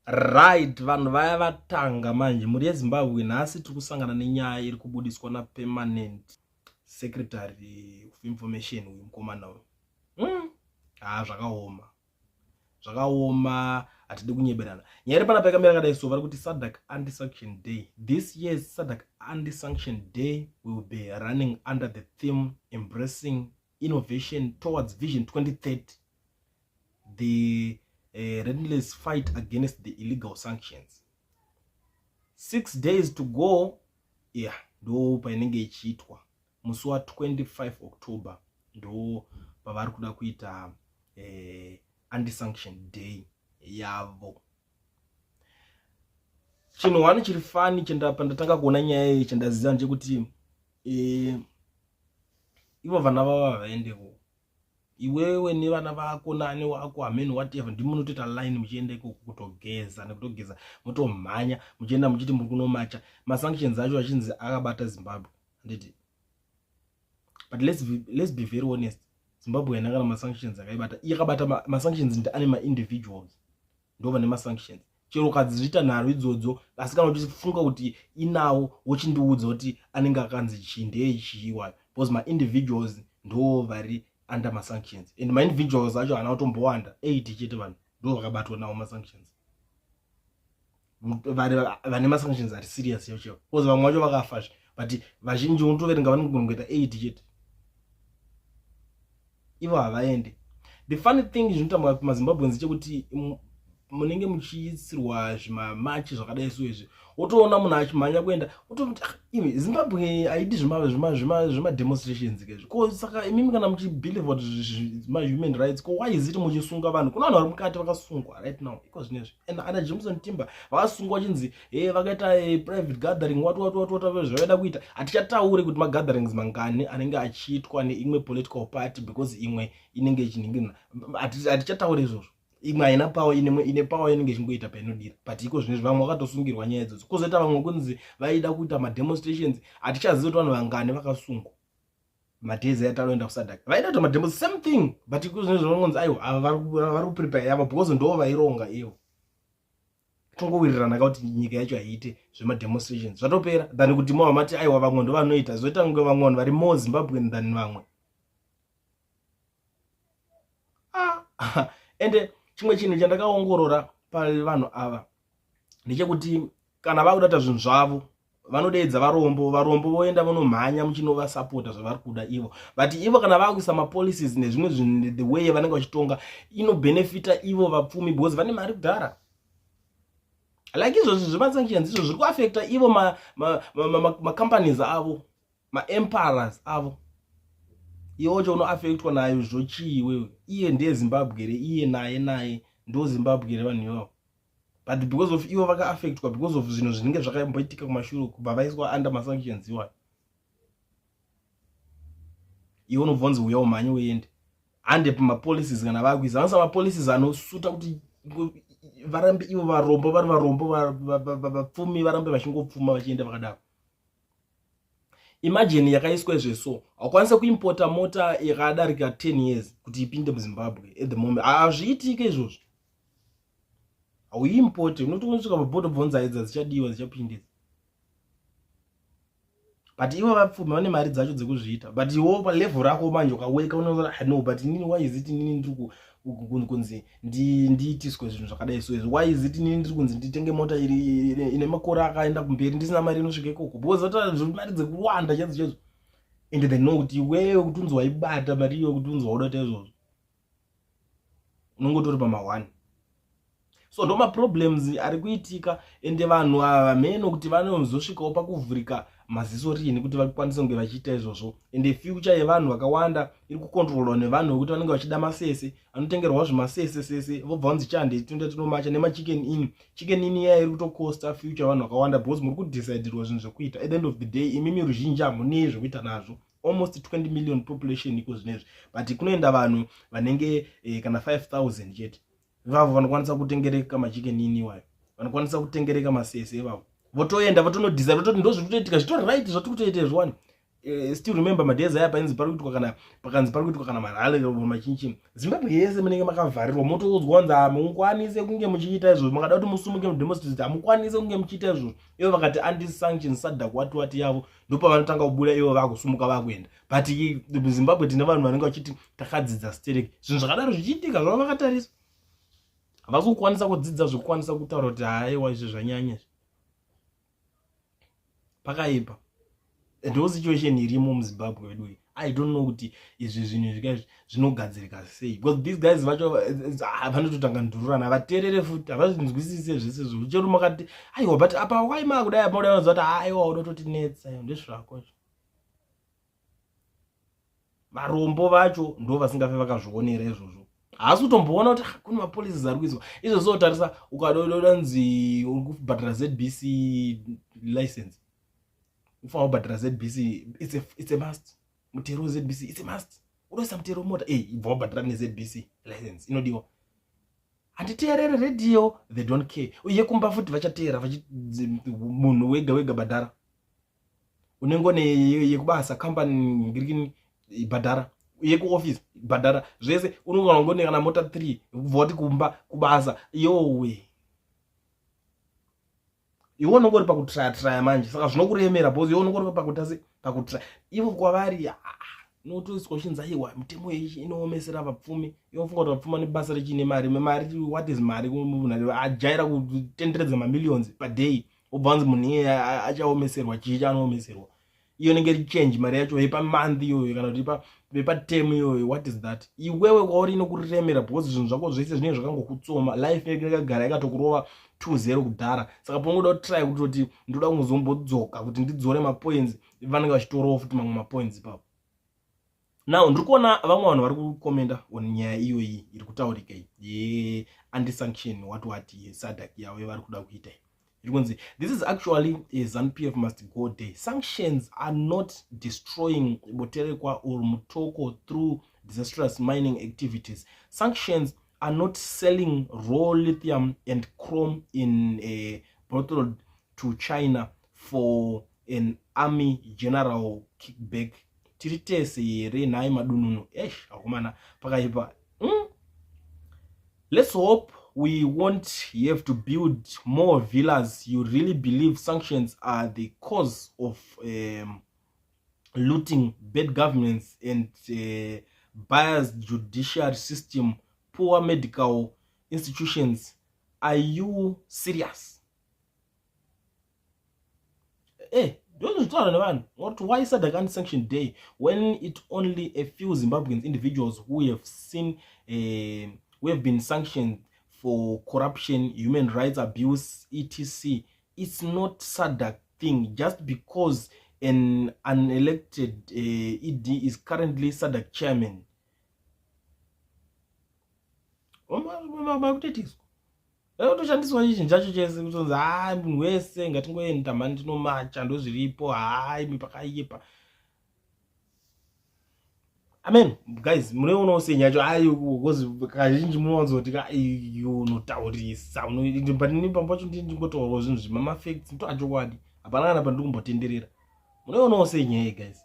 Right, vanhu vaya vatanga manje. Mhuri yeZimbabwe, nhasi tiri kusangana nenyaya iri kubudiswa napermanent secretary of information uyu mukomana uyu. Haa, zvakaoma, zvakaoma, hatidi kunyeberana. Nyaya iri panapa yakamira yakadai so: vari kuti SADC Anti-Sanction Day. This year's SADC Anti-Sanction Day will be running under the theme "Embracing Innovation Towards Vision 2030, the relentless fight against the illegal sanctions." 6 days to go. Yeah, ndo painenge ichiitwa musi wa25 October, ndo pavari kuda kuita Anti-Sanction Day yavo. Chinhu one chiri funny pandatanga kuona nyaya iyi, chandaziva ndechekuti ivo vana vavo havaendeko. Iwewe nevana vako nani wako, hameni, whatever, ndimi munotoita line muchienda ikoko kutogeza nekutogeza, motomhanya muchienda muchiti muri kunomacha. Masanctions acho achinzi akabata Zimbabwe, handiti? But let's be very honest, Zimbabwe haina kana masanctions akaibata. Yakabata masanctions ndi ane maindividuals, ndo vane masanctions. Chero ukadzizviita nharo idzodzo, asi kana uchifunga kuti inawo, wochindiudza kuti anenge akanzi chii, ndeyechiiwayo, because maindividuals ndo vari under masanctions, and maindividuals acho haana kutombowanda, 80 chete. Vanhu ndo vakabatwa nawo masanctions, vane masanctions ari serious chaivo chaivo, because vamwe vacho vakafazve, but vazhinji unotoverenga vanogona kuita 80 chete. Ivo havaende. The funny thing zvinoita maZimbabweans chekuti munenge muchiisirwa zvimamachi zvakadai so izvi, wotoona munhu achimhanya kuenda, wototi, "Ah, imi Zimbabwe haidi zvemademonstrations kezvi. Ko saka imimi kana muchibelieve kuti mahuman rights, ko why is it muchisunga vanhu?" Kuna vanhu vari mukati vakasungwa right now iko zvinezvi, and ana Jameson Timber vakasungwa vachinzi he vakaita private gathering, what what what what. Zvavaida kuita, hatichatauri kuti magatherings mangani anenge achiitwa neimwe political party, because imwe inenge ichiningirina. Hatichatauri izvozvo. Imwe haina power, ine power inenge ichingoita painodira. But iko zvinezvi vamwe vakatosungirwa nyaya idzodzo, kwozoita vamwe kunzi vaida kuita mademonstrations. Hatichazivi kuti vanhu vangani vakasungwa. Madays aya tanoenda kuSADC, vaida kuita mademo, same thing, but iko zvinezvi vanonzi aiwa, ava vari kuprepare yavo because ndo vaironga ivo. Tongowirirana kuti nyika yacho haiite zvemademonstrations, zvatopera, than kuti mava mati aiwa, vamwe ndo vanoita. Zvoita kunge vamwe vanhu vari more Zimbabwean than vamwe. Ah, ende chimwe chinhu chandakaongorora pavanhu ava ndechekuti kana vakuda kuita zvinhu zvavo, vanodeedza varombo. Varombo voenda vonomhanya muchinovasapota zvavari kuda ivo. But ivo kana vakuisa mapolicies nezvimwe zvinhu, the way vanenge vachitonga inobhenefita ivo vapfumi, because vane mari kudhara. Like izvozvi zvemasanctions izvo zviri kuafecta ivo macompanies avo, maempires avo. Iwo chaunoafectwa nayo zvochii iwewe? Iye ndiye Zimbabwe re, iye naye naye ndo Zimbabwe revanhu ivavo. But because of ivo vakaafectwa because of zvinhu zvinenge zvakamboitika kumashure, kubva vaiswa under masanctions iwayo, iwe unobva unzi uya umhanye uende hande pamapolicies. Kana vakuisa, vanoisa mapolicies anosuta kuti varambe ivo varombo vari varombo, vapfumi varambe vachingopfuma, vachienda vakadaro. Imagine yakaiswa izveso, haukwanisa kuimpota mota yakadarika 10 years kuti ipinde muZimbabwe at the moment. Hazviitike izvozvo, hauimpote. Unotosvika pabhodha, bvonza idza dzichadiwa, dzichapindidza. But ivo vapfumi vane mari dzacho dzekuzviita. But iwo palevel rako manje ukaweka unoona, "No, but inini, why is it inini ndiri kunzi ndiitiswe zvinhu zvakadai so izvi? Why is it inini ndiri kunzi nditenge mota iri ine makore akaenda kumberi, ndisina mari inosvika ikoko?" Because mari dzekuwanda chaidzo chaidzo, and they know kuti iwewe kuti unzi waibata mari iyo, kuti unzi wauda kuita izvozvo, unongotori pama1. So ndo maproblems ari kuitika. Ende vanhu ava mheno kuti vanozosvikawo pakuvhurika maziso riini kuti vakwanise kunge vachiita izvozvo. Ende future yevanhu vakawanda iri kukontrolwa nevanhu vekuti vanenge vachida masese, vanotengerwa zvimasese sese, vobva vanzi chande tinoenda tinomacha nemaChicken Inn. Chicken Inn iya iri kutokosta future vanhu vakawanda, because muri kudecidirwa zvinhu zvekuita. At the end of the day, imimi ruzhinji hamunei zvekuita nazvo. Almost 20 million population iko zvinezvi, but kunoenda vanhu vanenge kana 5000 chete. Ivavo vanokwanisa kutengereka maChicken Inn iwayo, vanokwanisa kutengereka masese ivavo, votoenda votonodecide, vototi ndo zviri kutoitika, zvitori right zvatiri kutoita izvowani. Still remember madays aya painzi pari kuitwa kana pakanzi pari kuitwa kana marally machinchi, Zimbabwe yese munenge makavharirwa, motoudzwa kunzi hamukwanise kunge muchiita izvozvo. Makada kuti musumuke mudemonstrate, hamukwanise kunge muchiita izvozvo. Ivo vakati anti-sanction SADC wati wati yavo, ndopavanotanga kubuda ivo vakusumuka vakuenda. But Zimbabwe tine vanhu vanenge vachiti takadzidza sterek, zvinhu zvakadaro zvichiitika zvava vakatarisa, havasi kukwanisa kudzidza zvekukwanisa kutaura kuti haiwa, izvi zvanyanya, izvi pakaipa. Ndo situation irimo muZimbabwe wedu iyi. I don't know kuti izvi zvinhu zvika izvi zvinogadzirika sei, because these guys vacho vanototanga ndururana, havateerere futi, havazvinzwisise zvese zvo. Chero makati aiwa, but apa waima kudai, apa kudai, vanoziva kuti aiwa, unototinetsa, ndezvako. Varombo vacho ndo vasingafe vakazvionera izvozvo. Haasi kutomboona kuti kune mapolicies ari kuiswa izvozvo. Otarisa, ukadodanzi uri kubhadhara ZBC license, ufanira kubhadhara ZBC, it's a must. Mutero weZBC, it's a must. Unoisa mutero wemota, e ibva wabhadhara neZBC license inodiwa. Handiteerere redhiyo, they don't care. Uye kumba futi vachateera, munhu wega wega bhadhara. Unenge une yekubasa, company ngirikini, bhadhara, yekuoffice bhadhara, zvese. Unogona kungone kana mota 3, kubva wati kumba, kubasa, yowe, iwe unongori pakutraya traya manje. Saka zvinokuremera because iwe unongori pakuta se pakutraya. Ivo kwavari unotoiswa uchinzi aiwa, mitemo iyi inoomesera vapfumi. Iwe unofunga kuti vapfuma nebasa rechiine mari? Mari, what is mari? Munhu ajaira kutenderedza mamillions paday, obva wanzi munhu iyeye achaomeserwa. Chii chaanoomeserwa? Iyo inenge iri change mari yacho yepamonth iyoyo kana kuti yepaterm iyoyo. What is that? Iwewe kwauri inokuremera because zvinhu zvako zvese zvinenge zvakangokutsoma. Life yakagara yakatokurova 20 kudhara. Saka paungoda kutry kutoti ndoda kuzombodzoka kuti ndidzore mapoints, vanenge vachitorawo futi mamwe mapoints ipapo. Now ndiri kuona vamwe vanhu vari kukomenda on nyaya iyoyi iri kutaurika iyi yeanti-sanction what what yeSADC yavo yavari kuda kuita iyi. Iri kunzi this is actually a ZANU-PF must go day. Sanctions are not destroying Boterekwa or Mutoko through disastrous mining activities. Sanctions are not selling raw lithium and chrome in a bottle to China for an army general kickback. Tiri tese here nhai madununu? Esh, akomana, pakaipa. Let's hope we won't have to build more villas. You really believe sanctions are the cause of looting, bad governance and biased judiciary system, poor medical institutions? Are you serious? Ndozvitaura nevanhu what? Why SADC anti-sanction day when it only a few Zimbabweans individuals who have seen who have been sanctioned for corruption, human rights abuse, etc? It's not SADC thing. Just because an unelected ED is currently SADC chairman, makutoitiswa, kutoshandiswa chinhu chacho chese kutonzi hai, munhu wese ngatingoenda mhani, tinomacha, ndozviripo. Hai, pakaipa. Amen. Guys, munoionawo sei yacho? Ai, because kazhinji munowanzoti unotaurisa, but ini pamwe pacho ndingotaurawo zvinhu zvemamafacts, ndoachokwadi, hapana kana pandiri kumbotenderera. Munoionawo sei nyaya iyi, guys?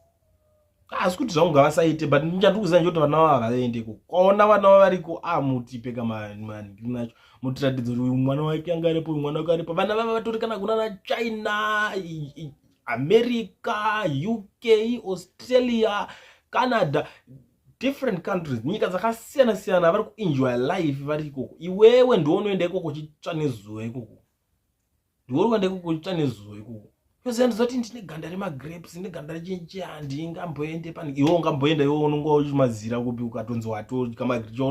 Asi kuti zvangu ngavasaite, but chandiri kuziva ndechekuti vana vava havaende ikoko. Kwaona vana vava variko, a mutipe kamanhingiri nacho, mutiratidze kuti uyu mwana wake anga aripo, uyu mwana wake aripo. Vana vava vatori kana kunana China, America, UK, Australia, Canada, different countries, nyika dzakasiyana siyana, vari kuenjoy life vari ikoko. Iwewe ndounoenda ikoko uchitsva nezuva ikoko, ndiwe uri kuenda ikoko uchitsva nezuva ikoko. Yoziva, ndizoti ndine ganda remagrapes, ndine ganda rechinchi, handingamboende pane iwe ungamboenda. Iwe unonga uchimazira kupi? Ukatonzi watodya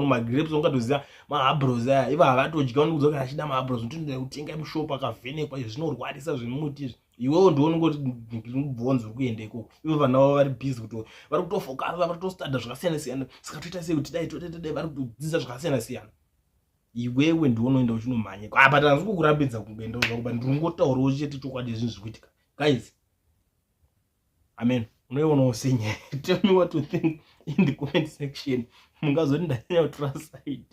magrapes, ungatoziva mahabros aya. Ivo havatodya, unokudza kuti achida mahabros, unotoenda kutenga mushopu akavhenekwa. Izvi zvinorwarisa zvemuti izvi. Iwewo ndiwo unongoti ndibvonzi uri kuenda ikoko. Ivo vana vavo vari busy kuti vari kutofokasa, vari kutostadha zvakasiyana siyana. Saka toita sei kuti dai toita dai, vari kutodzidza zvakasiyana siyana. Iwewe ndiwo unoenda uchinomhanya apa. Tanzi kukurambidza kungoenda zvako, but ndiri kungotaurawo chete chokwadi, zvinhu zviri kuitika, guys. Amen. Unoionawo senyaya? Tell me what you think in the comment section. Mungazoti ndanyanya kutora side.